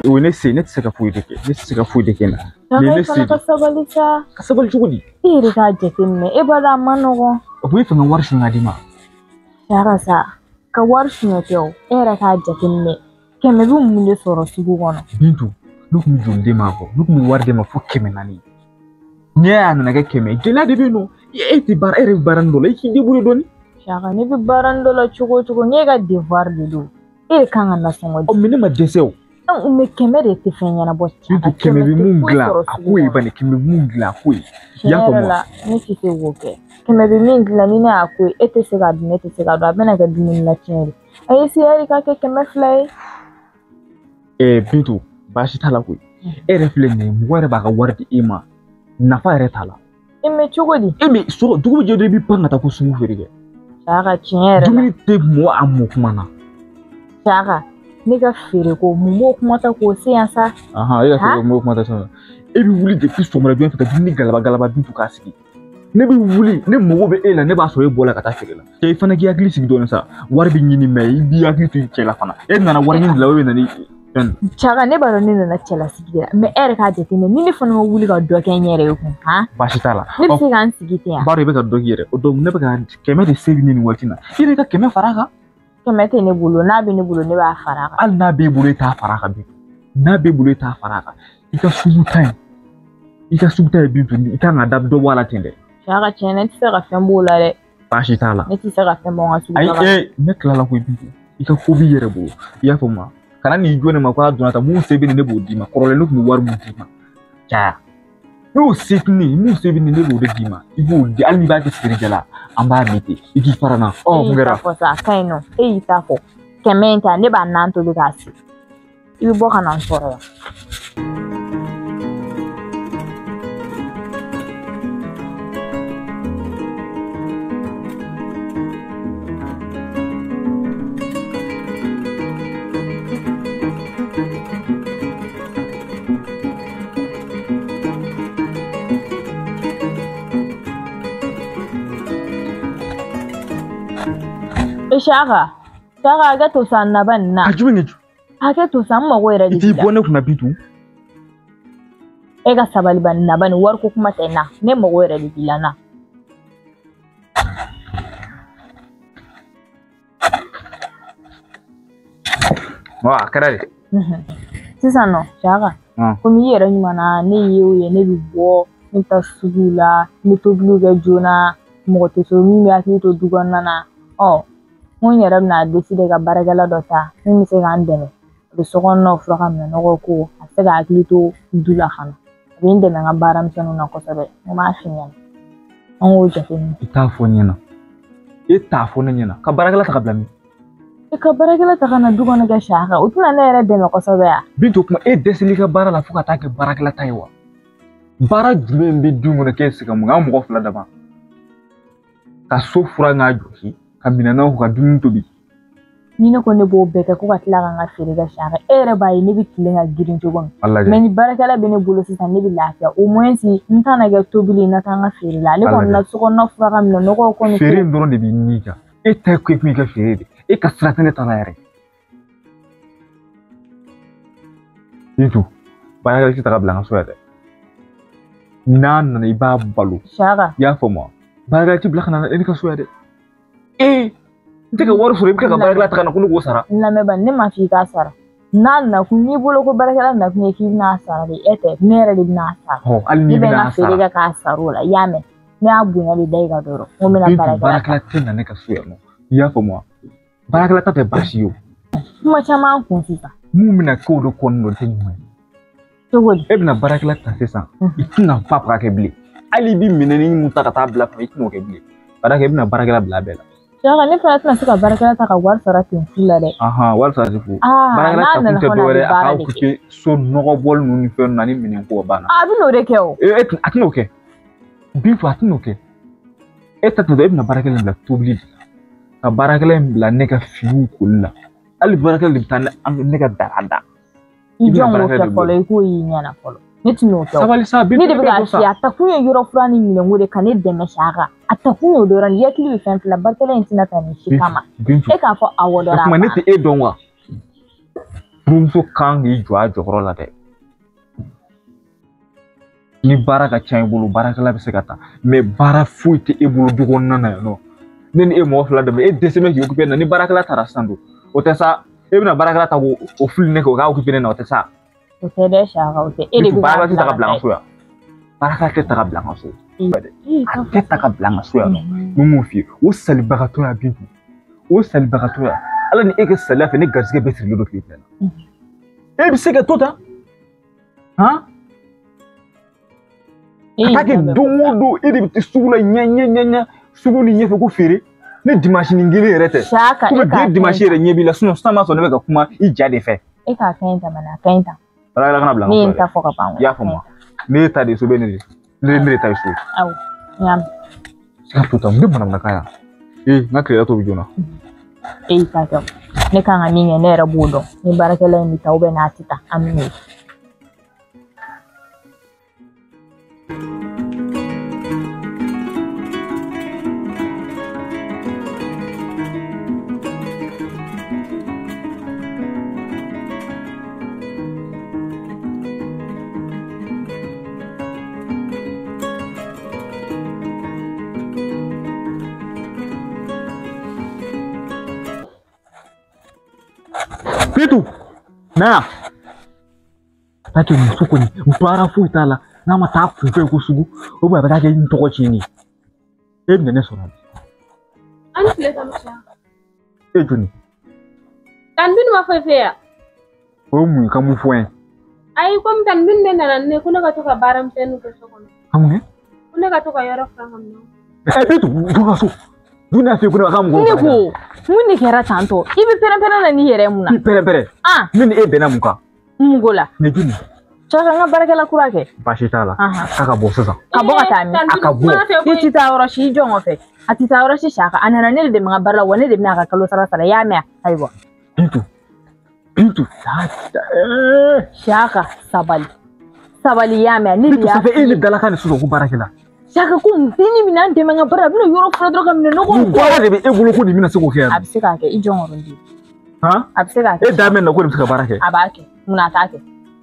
O ye ne se, ne tɛ se ka foyi de kɛ, ne tɛ se ka foyi de kɛ na. Nin ye ne se de. Ka sabali sa. Ka sabali cogo di? E yɛrɛ k'a jateminɛ, e b'a dɔn a ma nɔgɔn. O kun ye fɛ ka wari suɲɛ ka d'i ma. Siyaka sa, ka wari suɲɛ tɛ o, e yɛrɛ k'a jateminɛ. 100 bɛ mun de sɔrɔ sugu kɔnɔ? Bintu, ne kun bɛ joli d'e ma kɔ? Ne kun bɛ wari d'e ma fo 400. N'i y'a nana kɛ 100, gɛlɛya de bɛ yen nɔ. E tɛ baara, e yɛrɛ bɛ baara nin dɔ la, i k'i débrouiller dɔɔni. Siyaka, ne bɛ baara nin dɔ la cogo o cogo, n'e ka devoir de don. E de kan ka nasɔngɔ di. Ɔ, mais ne ma dɛsɛ o. Mais 100 de tɛ fɛn ɲɛnabɔ. Bintu, 100 bɛ mun dilan, a ko ye bani, 100 bɛ mun dilan, a ko ye. I y'a faamu wa? Ne tɛ se k'o kɛ. 100 bɛ min dilan ni ne y'a ko ye, e tɛ se k'a dun, ne tɛ se k'a dun, a bɛna kɛ dumuni la tiɲɛ de. A ye se ka kɛ 200 ye. Bintu, baasi t'a la koyi. E yɛrɛ filɛ nin ye, mɔgɔ yɛrɛ b'a ka wari di e ma, nafa yɛrɛ t'a la. E mais cogo di? E mais sɔrɔ dugu bɛ jɛ dɔrɔn i b'i pan ka taa ko sugu feere kɛ. Siyaka, tiɲɛ yɛrɛ la. Dumuni tɛ mɔ a mɔ kuma na. Siyaka, ne ka feere ko mun b'o kuma ta k'o se yan sa? Ahan, e ka feere ko mun b'o kuma ta sisan. E bɛ wuli depuis sɔgɔmada joona fɛ ka dumuni galaba galaba Bintu k'a sigi. Ne bɛ wuli, ne mago bɛ e la, ne b'a sɔrɔ e bɔra ka taa feere la. I fana k'i hakili sigi dɔɔnin sa, wari bɛ ɲini mais i b'i hakili to i cɛ la fana. E nana wari ɲini de la, o bɛ na ni fɛn. Siyaka, ne b'a dɔn ne nana cɛlasigi de la, mais e yɛrɛ k'a jateminɛ ni ne fana ma wuli ka dɔ kɛ n yɛrɛ ye kun, han? Baasi t'a la. Ne bɛ se k'an sigi ten yan. N b'a dɔn i bɛ ka dɔ k'i yɛrɛ, o donc ne bɛ ka 100 de se nin waati in na. I yɛrɛ ka 100 fara a kan. 100 tɛ ne bolo, n'a bɛ ne bolo ne b'a fara a kan. Hali n'a b'e bolo e t'a fara a kan bi. N'a b'e bolo e t'a fara a kan. I ka sugu ta ye. I ka sugu ta ye Bintu, i kan ka da dɔ bɔ a la ten dɛ. Siyaka, tiɲɛ na ne tɛ se ka fɛn b'o la dɛ. Baasi t'a la. Ne tɛ se ka fɛn bɔ n ka sugu la. Ayi, ne tilala koyi Bintu. I ka ko b'i yɛrɛ bolo. I y'a faamu wa? Kana n'i jɔ ne ma k'a donna tan, mun se bɛ ne b'o d'i ma. Kɔrɔlen ne tun bɛ wari mun d'i ma. Caya. N'o se tɛ ne ye, mun se bɛ ne ne b'o de d'i ma. I b'o di, hali n'i b'a kɛ feerekɛla, an b'a min ten. I k'i fara n na. Ɔ, mun kɛra? E y'i ta fɔ sa, a ka ɲi nɔ. E y'i ta fɔ. 100 in ta, ne b'a nan tobi k'a sigi. I bɛ bɔ ka na n sɔrɔ yan. Siyaka, Siyaka, hakɛ to sa, naba nin na. A jumɛn de? Hakɛ to sa, n mago yɛrɛ de b'i la. I t'i bɔ ne kunna Bintu. E ka sabali ba, naba nin wariko kuma tɛ na. Ne mago yɛrɛ de b'i la na. Wa a kɛra de. Sisan nɔ, Siyaka, komi i yɛrɛ ɲuman na, ne ye o ye, ne bɛ bɔ, ne bɛ taa sugu la, n bɛ tobiliw kɛ joona, mɔgɔ tɛ so min bɛ hakili to du kɔnɔna na. Ɔ, n ko n yɛrɛ bɛna décider ka baarakɛla dɔ ta min bɛ se k'an dɛmɛ. A bɛ sokɔnɔnaw furan ka minɛnɔgɔw ko, a bɛ se ka hakili to du la fana. A bɛ n dɛmɛ n ka baara misɛnninw na kosɛbɛ. N b'a f'i ɲɛna. An k'o jateminɛ. I t'a fɔ n ɲɛna. E t'a fɔ ne ɲɛna. Ka baarakɛla ta ka bila min? I ka baarakɛla ta ka na du kɔnɔ kɛ Siyaka, o tɛna ne yɛrɛ dɛmɛ kosɛbɛ ya? Bintu, kuma e dɛsɛl'i ka baara la fo ka taa kɛ baarakɛla ta ye wa? Baara jumɛn bɛ du kɔnɔ k'e tɛ se ka mun kɛ? An mɔgɔ fila dama. Ka so furan k'a jɔsi, ka minɛnw ka dumuni tobi. Ni ne ko ne b'o bɛɛ kɛ ko ka tila ka n ka feere kɛ Siyaka, e yɛrɛ b'a ye ne bɛ tilen ka girin cogo min. Mais ni baarakɛla bɛ ne bolo sisan, ne bɛ lafiya. Au moins n t'a na kɛ tobili, n na taa n ka feere la. Ale kɔni na sokɔnɔna furan ka minɛnɔgɔw kɔni. Feere in dɔrɔn de b'i ni kan. E ta ye ko i ka feere de. E ka sira tɛ ne ta la yɛrɛ. Bintu, baarakɛla tɛ ta ka bila n ka so yan dɛ. N'a nana i b'a balo. Siyaka. I y'a faamu wa? Baarakɛla tɛ bila ka na e ka so yan dɛ. Ee, n tɛ ka wari sɔrɔ, i bɛ ka baarakɛla ta ka na ko ne k'o sara. N lamɛn, ne m'a f'i k'a sara. N'a nakun, n'i bolo ko baarakɛla nakun ye k'i bɛna sara de, e tɛ, ne yɛrɛ de bɛna sara. Ɔ, hali n'i bɛna sara. Ne bɛ n ka feere kɛ k'a sara o la, i y'a mɛn. Ne y'a bonya de da i kan dɔrɔn. N ko n bɛna baarakɛla ta. Baarakɛla tɛ na ne ka so yan nɔ. I y'a faamu wa? Baarakɛla ta tɛ baasi ye o. Kuma caman kun sisan. Mun bɛna kɛ o de kɔnɔna o tɛ ɲuman ye. Cogo di? E bɛna baarakɛla ta sisan, i tɛna fa ka kɛ bilen. Hali i bɛ minɛni mun ta ka taa bila fana, i tɛn'o kɛ bilen. Ka d'a kan i bɛna baarakɛla bila a bɛɛ la. Siyaka, ne fana tɛna se ka baarakɛla ta ka wari sara ten fu la dɛ. Ahan, wari sara ten fu. Baarakɛla ta kun tɛ dɔwɛrɛ ye, a k'a occuper so nɔgɔ bɔli ninnu ni fɛn ninnu ani minɛn ko banna. A bɛ n'o de kɛ o. A tɛn'o kɛ. Bintu, a tɛn'o kɛ. E ta tɛ dɔn, e bɛna baarakɛla in bila tobili de la. Ka baarakɛla in bila ne ka finiw koli la. Hali baarakɛla de bɛ taa ne ka daga da. I jɔn k'o kɛ fɔlɔ, i k'o y'i ɲɛna fɔlɔ. Ne tɛn'o kɛ o. Sabali sa, Bintu, ne de bɛ k'a f'i ye, a ta kun ye yɔrɔ furan ni minɛnko de ka ne dɛmɛ Siyaka. A ta kun y'o dɔrɔn de ye, i hakili bɛ fɛn fila, baarakɛla in tɛna ta nin si kama. Bintu, E k'a fɔ awɔ dɔrɔn. O tuma ne tɛ e dɔn wa? Furumuso kan k'i jɔ a jɔyɔrɔ la dɛ. Ni baara ka ca i bolo, baarakɛla bɛ se ka taa, mais baara foyi tɛ e bolo du kɔnɔna na yan nɔ. Ne ni e mɔgɔ fila dɛmɛ, e dɛsɛ bɛ k'i occuper na, ni baarakɛla taara sisan don, o tɛ sa, e bɛna baarakɛla ta k'o fili ne kan, o k'a occuper ne na, o tɛ sa. O tɛ dɛ Saka, o tɛ. E de bɛ baarakɛla tɛ ta ka bila an ka so yan. Baarakɛla tɛ ta ka bila an ka so. A tɛ ta ka bila an ka so yan nɔ. N bɛ mun f'i ye, o salibagatɔya Bintu, o salibagatɔya, Ala ni e ka saliya fɛ ne garisɛgɛ bɛɛ sirilen don tile fila la. E bɛ se ka to tan? Han? Ka taa kɛ don o don e de bɛ taa sugu la ɲɛ ɲɛ ɲɛ ɲɛ sugu ni ɲɛfɛ ko feere ne dimanche ni kelen yɛrɛ tɛ. Saka, e k'a kɛ dimanche yɛrɛ ɲɛ b'i la, sinon sisan b'a sɔrɔ ne bɛ ka kuma i ja de fɛ. E k'a kɛ in ta mɛnɛ, a ka ɲi tan. Baarakɛla kana bila n ka so dɛ. Ne ye n ta fɔ ka ban. I y'a faamu wa? Ne ta de so bɛ ne de. Ne de ta ye so ye. Awɔ, n y'a mɛn. Se ka to tan, n bɛ manamanakan yan. Ee, n ka tilela tobi joona. E y'i ta kɛ, ne kan ka min kɛ ne yɛrɛ b'o dɔn. Ni baarakɛla in bɛ taa n'a tɛ taa, an bɛ n'o ye. Bintu, na yan. Taa kɛ muso kɔni, baara foyi t'a la, n'a ma taa kunfɛ ko sugu, o bɛ a bɛ taa kɛ n tɔgɔ tiɲɛni ye. E bɛna ne sɔrɔ. An ni tile tan Saka. E jɔni? Tan Bintu ma foyi f'e ye wa? O ye mun ye ka mun fɔ n ye? Ayi, komi Tan Bintu de nana ni ne ko ne ka to ka baara misɛnninw kɛ so kɔnɔ. Ka mun kɛ? Ko ne ka to ka yɔrɔ furan ka minɛnw. Ɛ Bintu, bɔ ka so. Dun y'a f'i ye ko ne ka mɔgɔw Ne ko, mun de kɛra tantɔ? I bɛ pɛrɛn-pɛrɛn na n'i yɛrɛ mun na? I pɛrɛn-pɛrɛn? Ne ni e bɛnna mun kan? Mun ko la? Ne joli? Saka, n ka baarakɛla kura kɛ. Baasi t'a la. K'a ka bɔ sisan. Ka bɔ ka taa min? A ka bɔ. I tɛ taa yɔrɔ si, i jɔ n kɔfɛ. A tɛ taa yɔrɔ si Saka. A nana ne de dɛmɛ n ka baara la, wa ne de bɛna a ka kalo sara sara. I y'a mɛn wa? Ayiwa. Bintu, Bintu, Saka, sabali. Sabali, i y'a mɛn wa? Ne de y'a f'i ye. E ni dalakan de sɔsɔ ko baarakɛla. Saka, ko ni minɛn dɛmɛ n ka baara la, a bɛna yɔrɔ furan dɔrɔn ka minɛ nɔgɔ. Mun baara de bɛ e bolo ko nin bɛna se k'o kɛ yan? A bɛ se k'a kɛ, i jɔ n kɔrɔ n den. Han? A bɛ se k'a kɛ. E da mɛn na ko nin bɛ se ka baara kɛ? A b'a kɛ. Munna a t'a kɛ?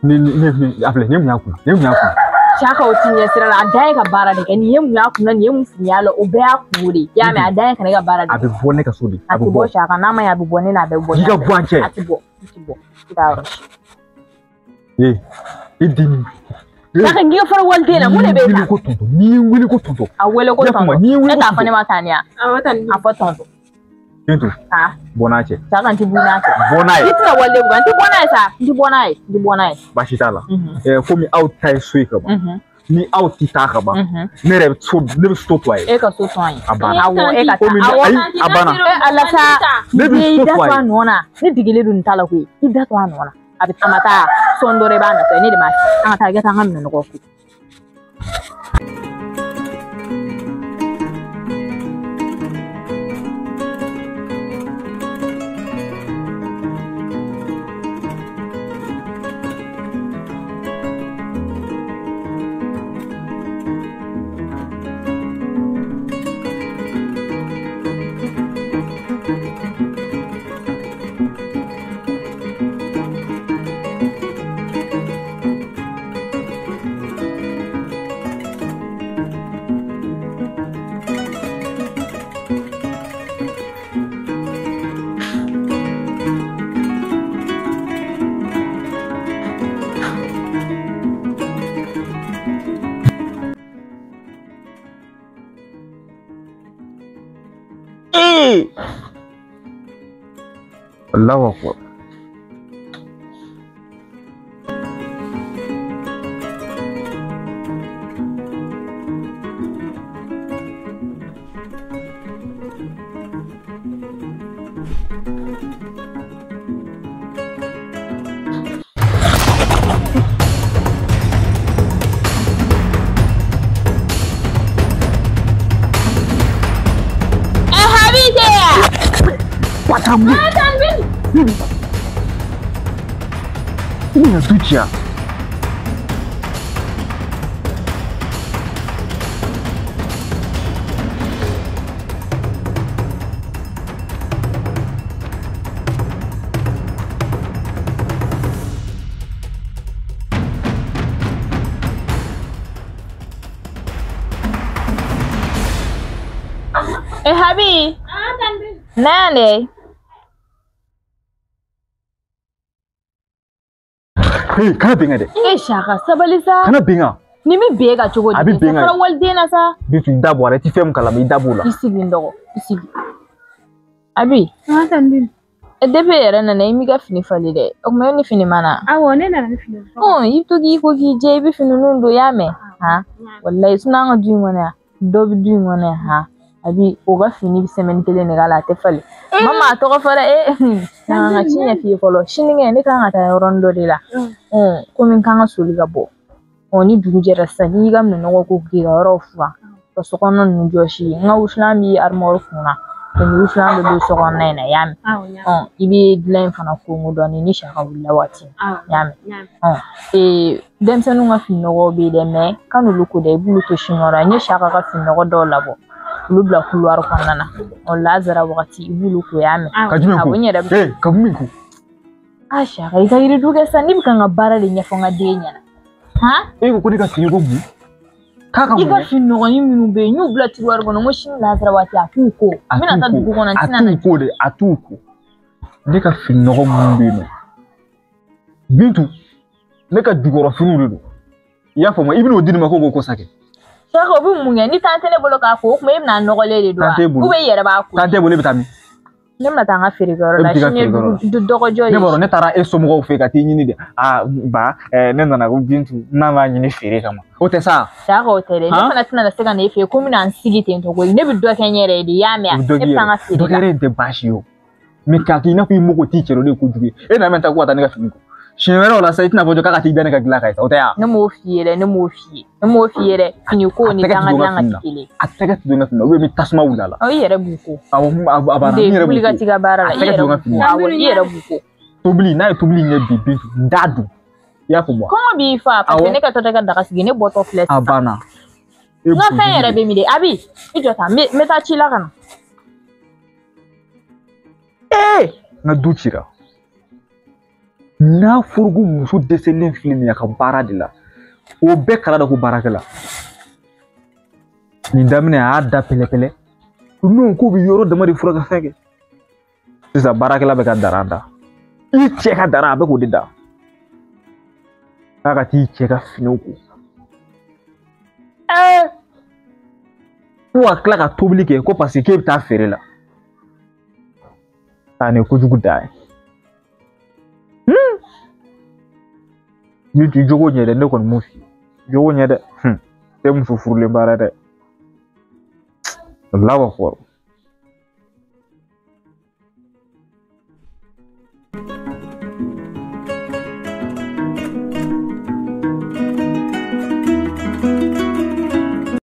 Ne a filɛ, nin ye mun y'a kunna? Nin ye mun y'a kunna? Saka, o ti ɲɛ sira la, a dan ye ka baara de kɛ. Nin ye mun y'a kunna, nin ye mun fini la, o bɛɛ y'a kungo de ye. I y'a mɛn, a dan ye ka ne ka baara de kɛ. A bɛ bɔ ne ka so de. A tɛ bɔ Saka, n'a ma ɲɛ a bɛ bɔ ne na, a bɛ bɔ. I ka bɔ an cɛ. A tɛ bɔ, i tɛ bɔ, i t'a yɔrɔ si. Ee, i den. Saka, n k'i ka fara waliden na, mun de bɛ e la? N'i ye n wele ko tonton. A wele ko tonton. E t'a fɔ ne ma tan ya? Awɔ, tan. A fɔ tonton. Bintu. Bɔ n'a cɛ. Saka, n tɛ bɔ n'a cɛ. Bɔ n'a ye. I tɛna waliden bugɔ, n tɛ bɔ n'a ye sa, n tɛ bɔ n'a ye, n tɛ bɔ n'a ye. Baasi t'a la. Komi aw ta ye so ye ka ban. Ni aw tɛ taa ka ban, ne yɛrɛ bɛ so, ne bɛ so to a ye. E ka so to an ye. A banna. Awɔ, e ka taa. Awɔ, ayi, a banna. E Ala sa. Ne bɛ so to a ye. I da to a nɔ na. Ne degelen don nin ta la koyi. I da to a nɔ na. A bɛ a ma taa sɔn dɔ i b'a nɔfɛ, ne de m'a fɛ. An ka taa, i ka taa an ka minɛnɔgɔ ko. Allahu akbar. Ina zuciya. Na yan dɛ. Hey, kana bin kan dɛ. E Saka sabali sa. Kana bin kan. Ni bɛ bin e kan cogo di? A bɛ bin kan. Fara waliden na sa. Bintu i da bɔ a la, i ti fɛn min kalama i da b'o la. I sigi n dɔgɔ, i sigi. Abi. An tan Bintu. Depuis e yɛrɛ nana i m'i ka fini falen dɛ. O tuma e ni fini ma na. Awɔ ne nana ni fini ye. Ɔn i bɛ to k'i ko k'i jɛ i bɛ fini ninnu don i y'a mɛn. Han walayi sinon an ka du in kɔnɔ yan dɔ bɛ du in kɔnɔ yan han Abi o ka fini bɛ semaine kelen de k'a la a tɛ falen. Mama a tɔgɔ fɔra n ka ci ɲɛf'i ye fɔlɔ sinikɛnɛ ne kan ka taa yɔrɔnin dɔ de la. Komi n kan ka soli ka bɔ. Ni dugu jɛra sisan n'i y'i ka minɛnɔgɔ ko k'i ka yɔrɔw furan ka sokɔnɔna ninnu jɔsi n ka wusulan b'i armoire kunna wusulan bɛ don sokɔnɔna in na i y'a mɛn. I bɛ dilan in fana konko dɔɔnin ni Saka wulila waati i y'a mɛn. Denmisɛnninw ka fininɔgɔw bɛ yen dɛ mɛ kan'olu ko dɛ i b'olu to sinikɔrɔ n ye Saka ka fininɔgɔ dɔw labɔ olu bila couloir kɔnɔna na lazara wagati i b'olu ko i y'a mɛn. Ka jumɛn ko? Awɔ n yɛrɛ bɛ. Ka jumɛn ko? A Saka i ka yiridu kɛ sisan ne bɛ ka n ka baara de ɲɛfɔ n ka den ɲɛna. Han? E ko ko ne ka fini ko mun? K'a ka mun I ka fini nɔgɔnin minnu bɛ yen n y'u bila tiroir kɔnɔ n ko sini lazara waati a k'u ko. N bɛna taa dugu kɔnɔ n tɛna na. A t'u ko dɛ, a t'u ko. Ne ka fini nɔgɔ minnu bɛ yen nɔ. Bintu, ne ka jukɔrɔfiniw de don. I y'a faamu i bɛn'o di ne ma ko k'o ko sa kɛ. Saka o bɛ mun kɛ ni tan tɛ ne bolo k'a ko o tuma e bɛna nɔgɔlen de don wa? Tan t'e bolo. Ou bien i yɛrɛ b'a ko. Tan t'e bolo e bɛ taa min? Ne bɛna taa n ka feerekɛyɔrɔ la sini ye dɔgɔjɔ ye. Ne b'a dɔn ne taara e somɔgɔw fɛ ka t'i ɲini de. Aa ba ne nana ko Bintu n'a b'a ɲini feere kama. O tɛ sa. Saka o tɛ dɛ. Ne fana tɛna se ka na e fɛ yen ko n bɛna n sigi ten tɔ koyi. Ne bɛ dɔ kɛ n yɛrɛ ye de i y'a mɛn wa? Ne bɛ taa n ka feere la. Dɔ kɛ yɛrɛ in tɛ baasi ye o. Mɛ k'a kɛ i n'a fɔ i mago t'i cɛ la o de ye kojugu ye. E nana ta ko ka taa ne ka fini ko. Siɲɛ wɛrɛ o la sa i tɛna fɔ k'a ka t'i da ne ka dilan kan sa o tɛ ya. Ne m'o f'i ye dɛ ne m'o f'i ye ne m'o f'i ye dɛ fini ko ni danga dilan ka ti kelen. A tɛgɛ tɛ don n ka fini na ou bien n bɛ tasuma wuli a la. I yɛrɛ b'u ko. Awɔ a banna n yɛrɛ b'u ko. Wuli ka t'i ka baara la i yɛrɛ b'u ko awɔ i yɛrɛ b'u ko. Tobili n'a ye tobili ɲɛ bi Bintu n t'a dun i y'a faamu wa. Kɔngɔ b'i fa parce que ne ka tɔ tɛ ka daga sigi ne bɔtɔ filɛ sisan. A banna. N ka fɛn yɛrɛ bɛ min de Abi i jɔ tan n bɛ taa ci la ka na. Ee n ka du cira. N'a fɔra ko muso dɛsɛlen filɛ nin ye a ka baara de la o bɛɛ kala da ko baarakɛla nin daminɛ a y'a da pɛlɛpɛlɛ n'o k'o bɛ yɔrɔ dama de fura ka fɛn kɛ sisan baarakɛla bɛ ka dara da i cɛ ka dara a bɛ k'o de da k'a ka t'i cɛ ka finiw ko ko ka tila ka tobili kɛ ko parce que k'e bɛ taa feere la a nin ye kojugu da ye. Ni t'i jogo ɲɛ dɛ ne kɔni m'o f'i ye jogo ɲɛ dɛ tɛ muso furulen baara dɛ Allahu akbar.